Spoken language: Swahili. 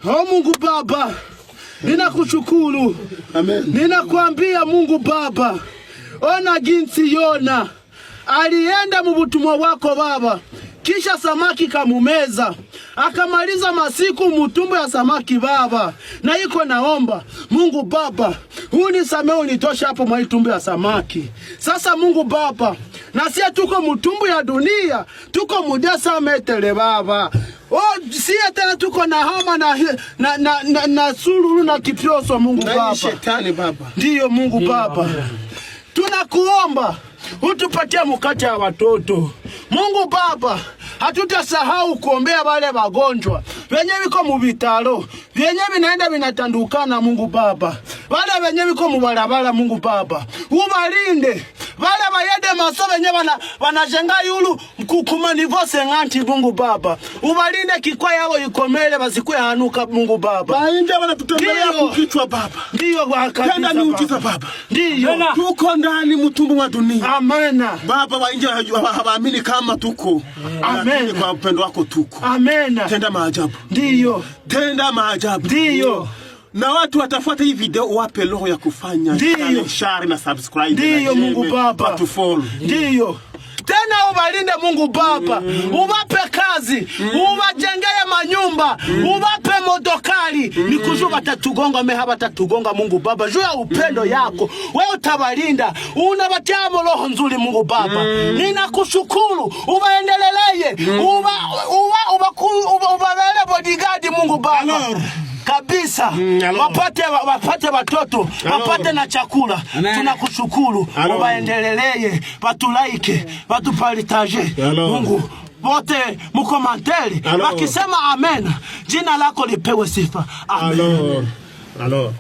O Mungu Baba, ninakushukuru. Amen. Ninakwambia Mungu Baba, ona jinsi Yona alienda mubutumwa wako Baba, kisha samaki kamumeza, akamaliza masiku mutumbo ya samaki Baba. Na iko naomba Mungu Baba, unisamee, unitoshe hapo mwa tumbo ya samaki. Sasa Mungu Baba, na sie tuko mutumbu ya dunia, tuko mudesa metere Baba. Oh, sie tena tuko na homa na sululu na kipyoso Mungu Na hii Baba. Shetani, Baba. Ndiyo Mungu Baba, tunakuomba utupatie mkate ya watoto. Mungu Baba, hatutasahau kuombea wale wagonjwa wenye viko muvitalo, vyenye vinaenda vinatandukana. Mungu Baba, wale wenye viko mubarabara, Mungu Baba, ubalinde wale bayede maso wenye wanajenga yulu kukuma niveau 50. Mungu Baba, ubalinde kikwa yao ikomele, basikwe hanuka, Mungu Baba. Bainja wanatutembelea Ndiyo. kukichwa, Baba. Ndiyo kabisa, Tenda miujiza, Baba. Ndiyo. Tuko ndani mtumbo wa dunia. Amena. Baba, wainja hawaamini kama tuko. Amen. Lakini kwa upendo wako tuko. Amena. Tenda maajabu. Ndiyo. Tenda maajabu. Ndiyo. Na watu watafuata hii video, wape roho ya kufanya Ndiyo. share na subscribe. Ndiyo, na Mungu Baba. Watu follow. Ndiyo. Tena ubalinde Mungu Baba, ubape kazi, ubajengee manyumba, ubape modokari. Ni kujua batatugonga meha batatugonga Mungu Baba, juu ya upendo yako wewe utabalinda, unabatia roho nzuri Mungu Baba. Ninakushukuru, ubaendeleleye, uba ubabele bodyguard Mungu Baba. Alors. Kabisa. Alors. Wapate watoto, wapate na chakula. Amen. Tunakushukuru, Alors. ubaendeleleye, batulaike, batupartage. Alors. Mungu wote mu commentaire Alors. wakisema amen, jina lako lipewe sifa. Amen. Alors. Alors.